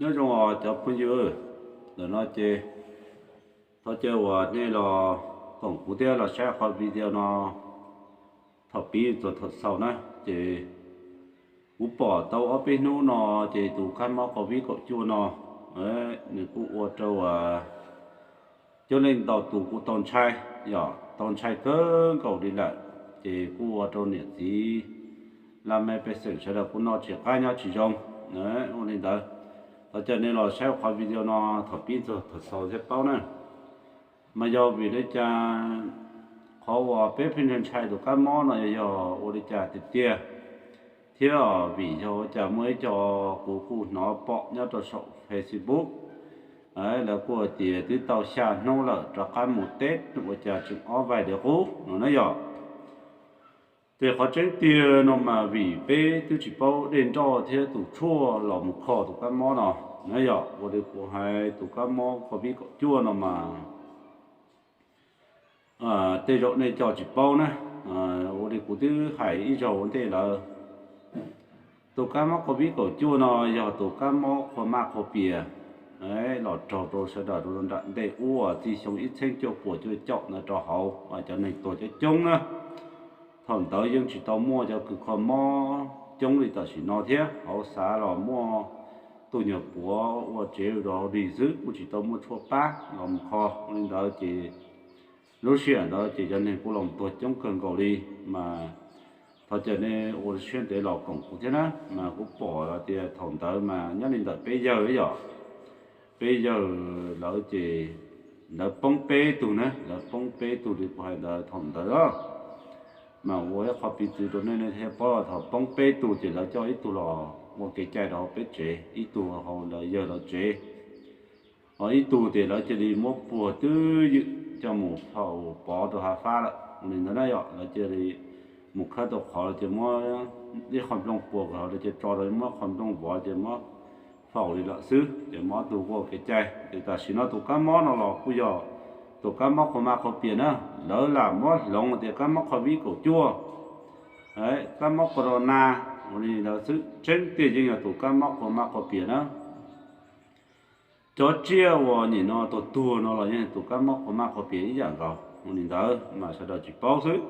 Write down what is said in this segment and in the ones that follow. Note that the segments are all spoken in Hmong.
Nyob zoo os cov phooj ywg, ntawm no ces thov caw uas nej los koom kuv thiab los saib qhov video no thaum pib txog thaum xaus na. Ces kuv pom tau ob peb hnub no ces tus kab mob covid kaum cuaj no nws kuj ua rau uas coob leej ntau tus kuj tau ntshai, yog tau ntshai kawg nkaus li lawm. Ces kuj ua rau niam txiv laj mej pej xeem sawv daws kuj noj tsis qab nyob tsis zoo. Ua li ntawd, thov caw nej los saib qhov video no thaum pib txog thaum xaus thiaj paub na. Mas yog vim li cas qhov uas peb pheej ntshai ntshai tus kab mob no yog ua li cas tiag tiag, thiab vim yog ua cas muaj ib co kuv kuj hnov pom nyob rau saum Facebook, lawv kuj hais tias twb tau xya hnub lawm rov qab mus teb ua cas tseem ob vaig li qub no na yom. Ces qhov tseeb tiag no mas vim peb twb tsis paub dej nroj thiab tus tshuaj los mus kho tus kab mob no na yom. Ua li kuv hais tus kab mob covid kaum cuaj no mas tej zaum nej cov tsis paub na, ua li kuv twb hais ib zaug ua ntej lawm, tus kab mob covid kaum cuaj no yog tus kab mob qhua maj qhua pias los raug rau sawv daws rau nram ntej ub txij xyoo ib txhiab cuaj puas cuaj caum ntawd rau hauv, cov neeg tuag coob coob na. Thaum ntawd yeej tsis tau muaj cov kws kho mob coob li tam sim no thiab, hauv xav los muaj tus nyuag puav ua tsev rau hauv dig xwb, kuj tsis tau muaj tshuaj pab los mus kho. Ua li ntawd ces lub sij hawm ntawd ces cov neeg kuj los tuag coob kawg nkaus li. Mas thov caw nej ua siab ntev los koom kuv thiab na. Mas kuv pom tias thaum ntawd mas nyob li ntawm peb yawg yom, peb yawg lawv ces lawv poob peb tug na, lawv poob peb tug li kuv hais ntawd thaum ntawd. Mas ua ib qho piv txwv rau nej, nej thiaj paub thaum poob peb tug ces lawv coj ib tug los ua kev cai rau hauv peb tsev, ib tug hauv lawv yawg lawv tsev, ho ib tug ces lawv cia li muab puag twj ywm coj mus faus pov rau hav fab lawm li ntawd na yom. Lawv cia li mus khawb tau qhov lawv cia muab ib qho nplooj puag hauv lawv cia tso rau, muab qho nplooj vov cia muab faus li lawm xwb. Ces muab ob tug ua kev cai. Ces tam sim no tus kab mob no los kuj yog tus kab mob qhua maj qhua pias na. Lawv lam muab hloov tias kab mob covid kaum cuaj, kab mob corona, ua li ntawd xwb, tseeb tiag yeej yog tus kab mob qhua maj qhua pias na. Cov tsiaj uas nim no tuag tuag no los yeej tus kab mob qhua maj qhua pias ib yam nkaus. Ua li ntawd mas sawv daws tsis paub xwb.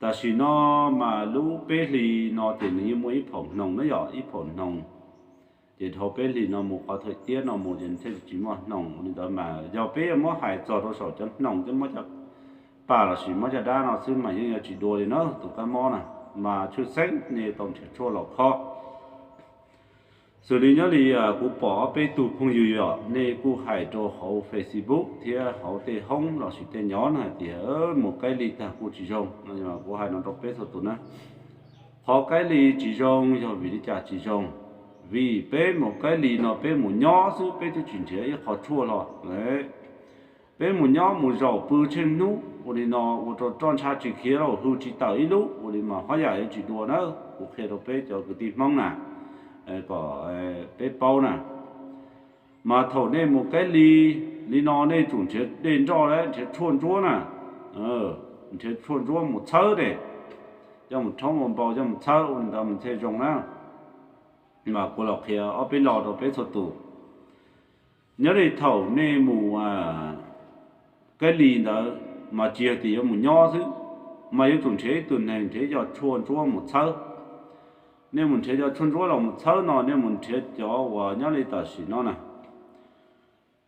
Tam sim no mas lub peb hlis no ces nws yeej muaj ib phaum hnoos na yom, ib phaum hnoos. Ces dhau peb hlis no mus qhov thawj tiab no mus ces nws thiaj li tsis muaj hnoos. Ua li ntawd mas yog peb yuav muab hais txog rau saum cov hnoos thiab muab cov pas lossis muab caj dab no xwb mas yeej yuav tsis dua li na tus kab mob na. Mas tshwj xeeb nej tau nrhiav tshuaj los kho. Xws li nyob li kuv pom ob peb tug phooj ywg yom, nej kuj hais rau hauv Facebook thiab hauv tej hoob lossis tej nyov na hais tias mus kaib li tag kuj tsis zoo. Kuv hais no rau peb txhua tus na, qhov kaib li tsis zoo yog vim li cas tsis zoo? Vim peb mus kaib li no peb mus nyob xwb, peb twb tsis nrhiav ib qho tshuaj los. Peb mus nyob mus zaum pw tsheej hnub ua li no ua rau roj ntsha tsis khiav los hws tsis tawm ib lub, ua li mas hov yam yuav tsis dua na. Kuv qhia rau peb cov kwv tij Hmoob na, kom peb paub na. Mas thaum nej mus kaib li li no nej tsum nrhiav dej nroj, nrhiav tshuaj ntsuab na, nrhiav tshuaj ntsuab mus txhawb ne, coj mus rhaub npau npau coj mus txhawb ua li ntawd mas thiaj zoo na. Mas kuv los qhia ob peb lo rau peb txhua tus. Nyob li thaum nej mus kaib li ntawd mas tsis yog tias yuav mus nyob xwb, mas yuav tsum nrhiav ib tug neeg nrhiav cov tshuaj ntsuab mus txhawb. Nej mus nrhiav cov tshuaj ntsuab los mus txhawb no nej mus nrhiav cov uas nyob li tam sim no na,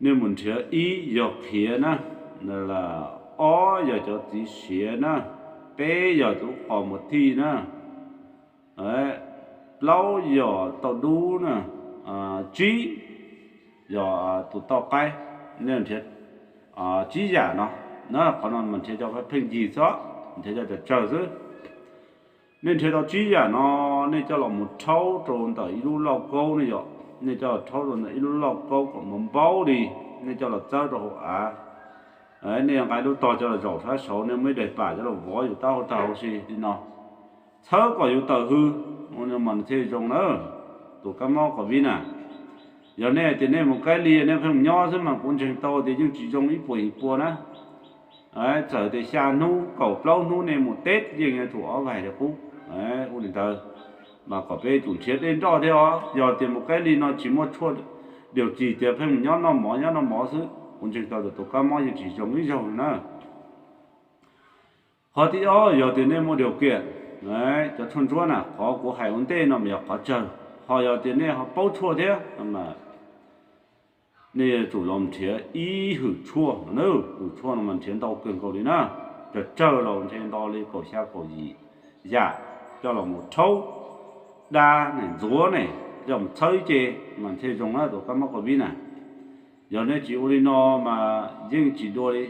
nej mus nrhiav ib yog qhiav na, ob yog cov txiv siav na, peb yog cov qos mus thij na, plaub yog tauj dub na, tsib yog tus tauj qaib. Nej nrhiav tsib yam no, qhov no mas nrhiav cov pheej yig xwb, nrhiav cov tsawg tsawg xwb. Nej nrhiav tau tsib yam no, nej coj los mus rhaub rau ntawm ib lub lauj kaub ne yom, nej coj los rhaub rau ntawm ib lub lauj kaub kom npau npau li, nej coj los txawb rau hauv av. Nej nqa lub tog coj los zaum sab saud, nej muab ib daim pam coj los vov yus taub hau tag huv si li no, txhawb kom yus tawm hws, ua li no mas nws thiaj zoo na, tus kab mob covid na. Yog nej hais tias nej mus kaib li, nej pheej mus nyob xwb mas kuv ntseeg tau tias yeej tsis zoo ib puas yim pua na. Txawm tias xya hnub kaum plaub hnub nej mus teb yeej yuav tsum ob vaig li qub. Ua li ntawd, Mas kom peb tsum nrhiav dej nroj thiab os. Yog tias mus kab li no tsis muaj tshuaj diaus tsis tias pheej mus nyob noj mov nyob noj mov xwb, kuv ntseeg tau tias tus kab mob yeej tsis zoo ib zaug na. Qhov thib ob, yog tias nej muaj diaus kiam, cov tshuaj ntsuab na, qhov kuv hais ua ntej no mas yog qhov tsawg. Ho yog tias nej ho paub tshuaj thiab no mas nej yuav tsum los nrhiav ib hwm tshuaj no na. Hwm tshuaj no mas nrhiav ntau kawg nkaus li na, tsawg tsawg los ntshe ntau li kaum xya kaum yim yam coj los mus rhaub dab ne ntxuav ne, coj mus txhawb ib ce mas thiaj zoo na tus kab mob covid na. Yog nej tsis ua li no mas yeej tsis dua li.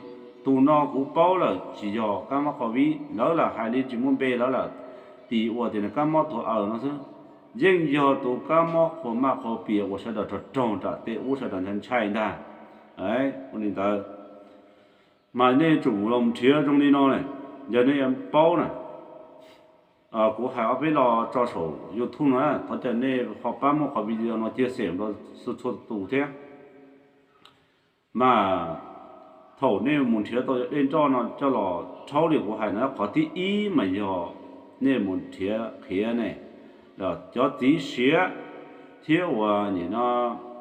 Tus no kuv paub lawm tsis yog kab mob covid, lawv lam hais li tsis muaj npe, lawv lam tis ua tias nws kab mob tuag aws no xwb. Yeej yog tus kab mob qhua maj qhua pias uas sawv daws raug raug nram tej ub sawv daws ntshai ntshai ntag. Ua li ntawd mas nej tsum los nrhiav zoo li no ne. Yog nej yuav paub na, kuv hais ob peb lo tso saum YouTube no, thov caw nej ho pab muab qhov video no cia xem rau txhua txhua tus thiab. Mas thaum nej mus nrhiav tau dej nroj no coj los rhaub li kuv hais na, qhov thib ib mas yog nej mus nrhiav qhiav ne, los cov txiv siav, thiab uas nim no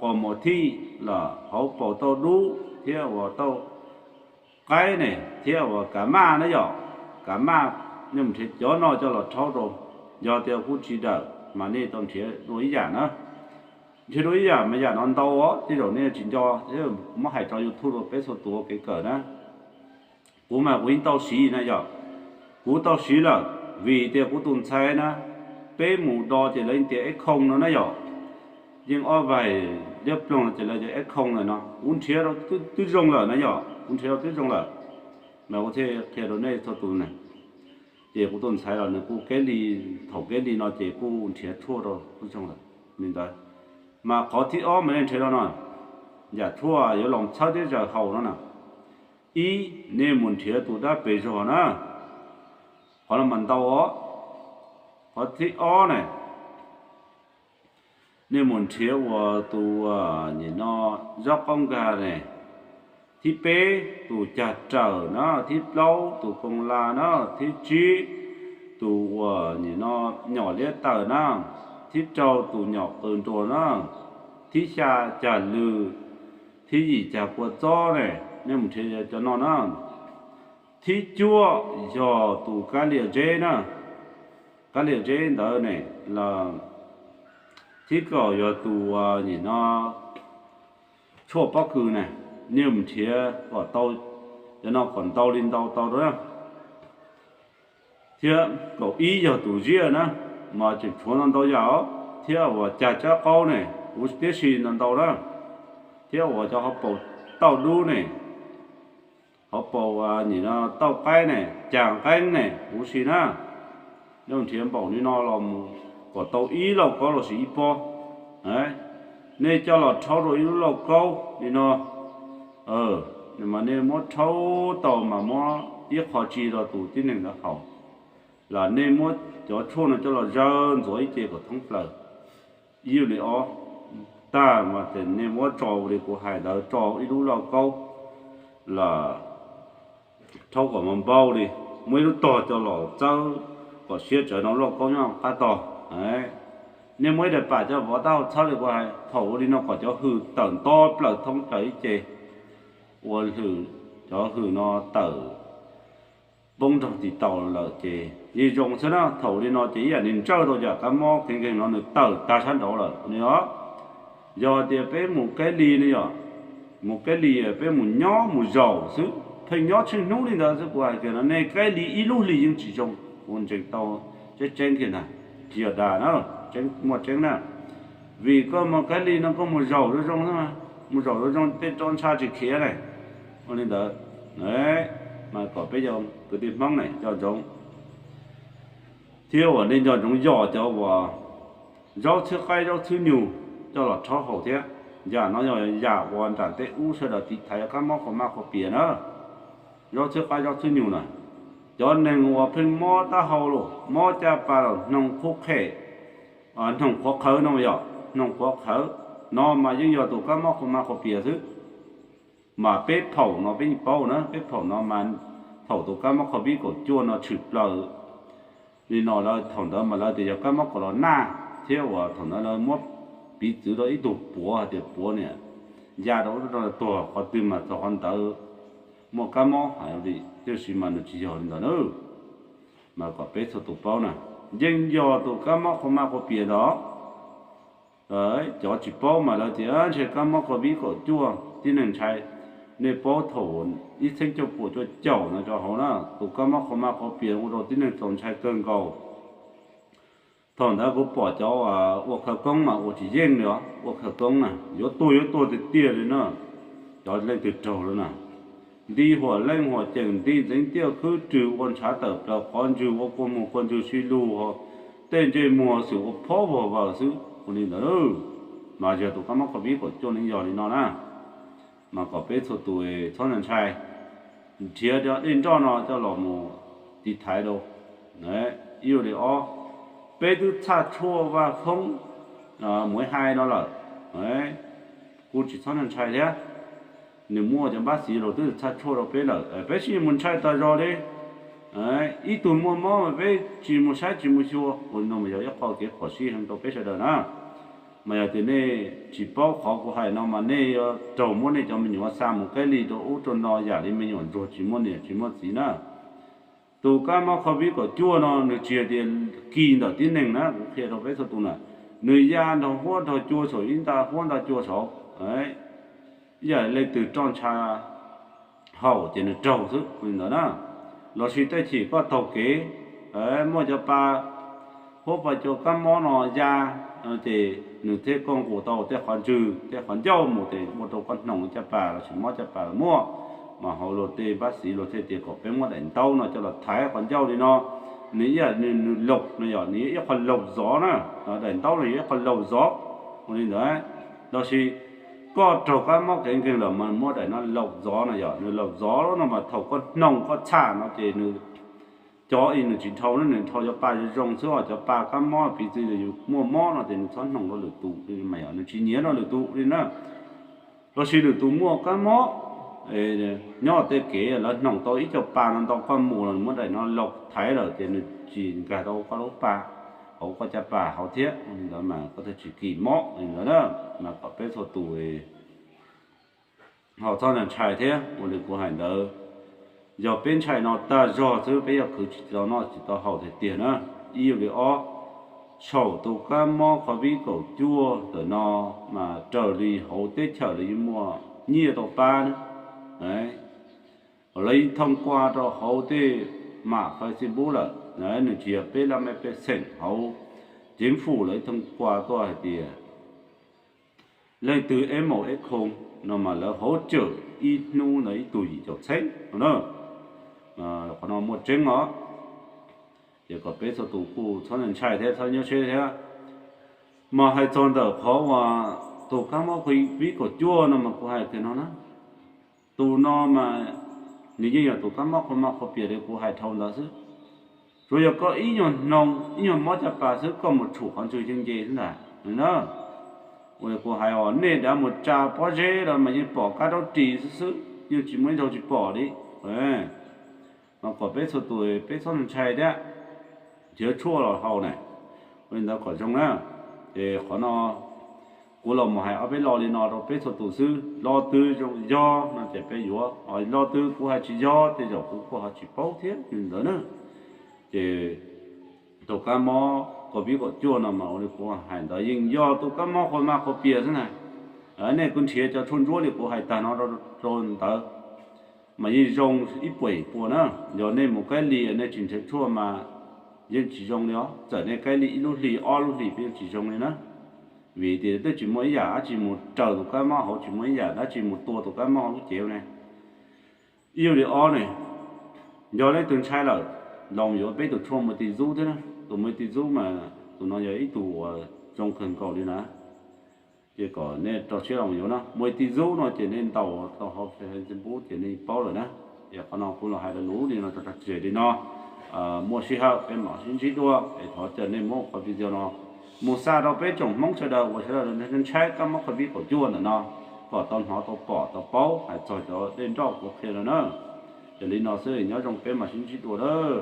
qos muas thij, los hauv paus tauj dub thiab uas tauj qaib ne, thiab uas kav maj na yom. Kav maj, nej mus nrhiav cov no coj los rhaub rau. Yog tias kuj tsis dawm mas nej tau nrhiav dua ib yam na. Nrhiav dua ib yam mas yam no ntau os, tej zaum nej tsis nco, kuv muab hais tso YouTube rau peb txhua tus ua kev kawm na. Kuv mas kuv yeej tau siv na yom. Kuv tau siv lawm vim tias kuv tus ntxhais na, peb mus do ces lawv yeej tias F không no na yom. Yeej ob vaig liab ploog no ces lawv tias F không lawm no, kuv nrhiav rau twb zoo lawm na yom, kuv nrhiav rau twb zoo lawm. Mas kuv thiaj qhia rau nej txhua tus na. Ces kuv tus ntxhais los nws kuj kab li, thaum kab li no ces kuj nrhiav tshuaj rau kuj zoo lawm li ntawd. Mas qhov thib ob mas nej nrhiav no no, yam tshuaj yuav los txhawb thiab zaws haus no na. Ib, nej mus nrhiav tus dab pes zog na, qhov no mas ntau os. Qhov thib ob ne, nej mus nrhiav uas tus, nim no, zaub qaub nkag ne. Thib peb tus cag rawm na, thib plaub tus koo la na, thib tsib tus uas nim no nyom liab tawm na, thib rau tus nyom qws nruas na, thib xya cag lws, thib yim cag kua txob ne, nej mus nrhiav cov no na. Thib cuaj yog tus kab lias zeb na, kab lias zeb ntawd ne, los thib kaum yog tus, nim no, tshuaj pob kws na, nej mus nrhiav kom tau, cov no kom ntau li ntau tau rau na. Thiab kaum ib yog tus ziaj na, mas tseem tshuav no ntau yam os, thiab uas cag tsab qaub ne, huv tib si no ntau na, thiab uas cov hauv paus tauj dub ne, hauv paus nim no tauj qaib ne, cag nqeeb ne, huv si na. Nej mus nrhiav npaum li no los mus kom tau ib lauj kaub los sis ib pob. Nej coj los rhaub rau ib lub lauj kaub li no, mas nej muab rhaub tau mas muab ib qho tsi rau tus tib neeg ntawd haus, los nej muab cov tshuaj no coj los zaws ntxuav ib ce kom thoob plaws. Ib yam li ob, tag mas ces nej muab tso li kuv hais ntawd, tso ib lub lauj kaub, los rhaub kom npau npau li, muab ib lub tog coj los txawb kom siab tsawv no, lub lauj kaub nyob qab tog. Nej muab ib daim pam coj vov taub hau txhawb li kuv hais, thaum ua li no kom cov hws tawm nto plaws thoob plaws ib ce, ua hws, cov hws no tawm poob nrog tis taus lawm ces yeej zoo xwb na. Thaum ua li no ces ib yam li ntsawj tau cov kab mob kev nkeeg no nws tawm tag sab nraud lawm ni os. Yog tias peb mus kab li ne yom, mus kab li peb mus nyob mus zaum xwb, pheej nyob tsheej hnub li ntawd xwb, kuv hais kiag no nej kab li ib lub hlis yeej tsis zoo, kuv ntseeg tau tseeb tseeb kiag ntag, tsis yog dag na, muaj tseeb na. Vim koj mus kab li no koj mus zaum zoo zoo xwb, mus zaum zoo zoo tej roj ntsha tsis khiav ne. Ua li ntawd, mas kom peb cov kwv tij Hmoob ne nco ntsoov, thiab uas nej nco ntsoov yog cov uas zaub txhwb qaib zaub txhwb nyuj coj los rhaub haus thiab. Yam no yog yam uas nram tej ub sawv daws tiv thaiv kab mob qhua maj qhua pias na. Zaub txhwb qaib zaub txhwb nyuj na, cov neeg uas pheej mob taub hau los mob caj pas los hnoos qhuav qhem, hnoos qhuav qhawv no yom, hnoos qhuav qhawv no mas yeej yog tus kab mob qhua maj qhua pias xwb. Mas peb phaum no peb yeej paub na, peb phaum no mas thaum tus kab mob covid kaum cuaj no tshwm plaws Li no lawv thaum ntawd mas lawv tias yog kab mob kaus los naj thiab uas thaum ntawd lawv muab piv txwv rau ib tug puav hais tias puav niam ya rau ub rau no tuag, qhov twg mas txog qhov ntawd muaj kab mob hais li, tiam sis mas nws tsis yog li ntawd na. Mas kom peb txhua tus paub na, yeej yog tus kab mob qhua maj qhua pias ntawd. Cov tsis paub mas lawv tias ntshe kab mob COVID kaum cuaj tib neeg ntshai. Nej paub thaum ib txhiab cuaj puas cuaj caum no rau hauv na, tus kab mob qhua maj qhua pias ua rau tib neeg txaus ntshai kawg nkaus. Thaum ntawd kuv pom cov ua khawv koob mas ua tsis yeej li os, ua khawv koob na yuav tuag yuav tuag tiag tiag li na. Cov leej twg raug lawm na, nti huam leej huam ceem, nti ntxeev tiaj khwb rwg, ua ntshav tawm plaws qhov ntswg, ua kua muag kua ntswg si lug, tej ntsej muag xwm ua phob vog vaws xwb ua li ntawd. Mas yog tus kab mob COVID kaum cuaj yeej yog li no na. Mas kom peb txhua tus txhob ntshai, nrhiav cov dej nroj no coj los mus tiv thaiv rau. Ib yam li ob, peb twb txhaj tshuaj vaj foob muv hais no lawm, kuj tsis txhob ntshai thiab. Nws muaj cov npab xiv los twb txhaj tshuaj rau peb lawm, peb tsis mus ntshai tas zog li. Ib tug muaj mob mas peb tsis mus saib tsis mus xyuas, ua li no mas yog ib qho kev phom sij heev rau peb sawv daws na. Mas yog tias nej tsis paub qhov kuv hais no mas nej yuav raug muab nej cov me nyuam xa mus cách ly rau ub rau no yam li me nyuam ntsuag tsis muaj niam tsis muaj txiv na. Tus kab mob COVID kaum cuaj no nws tsis hais tias kis ntawm tib neeg na, kuv qhia rau peb txhua tus na, nws ya nrog huab nrog cua saum ib nta huab nta cua saud. Ib yam leej twg roj ntsha haum ces nws raug xwb li ntawd na. Los sis tej chim koj taug kev muaj cov pa huab pa cua kab mob no ya, ces nws thiaj koj nqus tau tej qhov ntswg tej qhov ncauj mus ces ua rau koj hnoos caj pas los sis mob caj pas los muaj. Mas hauv luag tej npab xiv luag thiaj tias kom peb muab daim ntaub no coj los thaiv qhov ncauj li no. Nws ib yam nws laus no yog nws yog ib qho laus zov na, daim ntaub no yog ib qho laus zov. Ua li ntawd, los sis koj raug kab mob kev nkeeg lawm mas muab daim no laus zov no yog nws laus zov no mas thaum koj hnoos koj txhaj no ces nws cov i nws tsis dhau na, nws dhau cov pa zoo zoo xwb os, cov pa kab mob piv txwv yus muaj mob no ces nws txhob hnoos rau lwm tus li mas yog nws tsis nyiav rau lwm tus li na. Los sis lwm tus muaj kab mob nyob tej kev lawv hnoos tau ib co pa no nto koj mus los nws muab daim no laus thaiv lawm ces nws tsis nkag rau koj lub pa hauv koj caj pas hauv thiab. Ntawd mas koj thiaj tsis kis mob li ntawd na. Mas kom peb txhua tus ho txhob ntshai thiab ua li kuv hais ntawd. Yog peb ntshai no tag zog xwb peb yuav khwv tsis tau noj tsis tau haus tiag tiag na. Ib yam li ob, saum tus kab mob COVID kaum cuaj ntawm no mas raws li hauv teb chaws lawv yeej muaj nyiaj tau pab na. Lawv yeej thooj kua rau hauv tej mam Facebook lawm, nws tsis yog peb laj mej pej xeem hauv, ceev fum lawv yeej thooj kua tuaj hais tias leej twg eb maum eb khoo no mas lawv hauv cawm ib hnub ntawd ib tug yim caum txheeb no na. Qhov no muaj tseeb os. Ces kom peb txhua tus kuj txhob ntshai thiab txhob nyuaj siab thiab. Mas hais txog ntawm qhov uas tus kab mob COVID kaum cuaj no mas kuv hais tias no na, tus no mas nws yeej yog tus kab mob qhua maj qhua pias li kuv hais dhau ntawd xwb. Tsuas yog koj ib nyuag hnoos ib nyuag mob caj pas xwb koj mus tshum qhov ntswg yeej nce xwb ntag na. Ua li kuv hais os, nej dav mus tsa pob zeb los mas yeej pom kab raub ris xwb xwb, yeej tsis muaj ib zaug tsis pom li. Mas kom peb txhua tus peb txhob ntshai thiab, nrhiav tshuaj los haus na. Ua li ntawd kom zoo na. Ces qhov no kuv los mus hais ob peb lo li no rau peb txhua tus xwb, lo twg zoo yog no ces peb yuav, lo twg kuv hais tsis yog tej zaum kuv kuj ho tsis paub thiab li ntawd na. Ces tus kab mob COVID kaum cuaj no mas ua li kuv hais ntawd yeej yog tus kab mob qhua maj qhua pias xwb na. Nej kuj nrhiav cov tshuaj ntsuab li kuv hais tag no rau ntawd, mas yeej zoo ib puas ib puas na. Yog nej mus cách ly nej tsis nrhiav tshuaj mas yeej tsis zoo li os, txawm nej cách ly ib lub hlis ob lub hlis peb yeej tsis zoo li na. Vim tias twb tsis muaj ib yam dab tsi mus raws tus kab mob hauv, tsis muaj ib yam dab tsi mus tua tus kab mob hauv lub cev ne. Ib yam li ob ne, yog leej twg ntshai lawm, los yuav peb tus tshuaj muaj ti zub thiab na. Tus muaj ti zub mas tus no yog ib tug uas zoo kawg nkaus li na. Ces kom nej rau siab los yuav na, muaj ti zub no ces nej ntaus tau hauv Facebook ces nej paub lawm na. Ces qhov no kuv los hais lus li no rau tag li no. Muaj sij hawm peb mam sib ntsib dua es thov caw nej muab qhov video no mus xa rau peb tsoom Hmoob sawv daws uas sawv daws ntshai kab mob COVID kaum cuaj ntawm no kom tau hnov tau pom tau paub hais txog cov dej nroj kuv qhia no na. Ces li no xwb, nyob zoo peb mam sib ntsib dua lawm.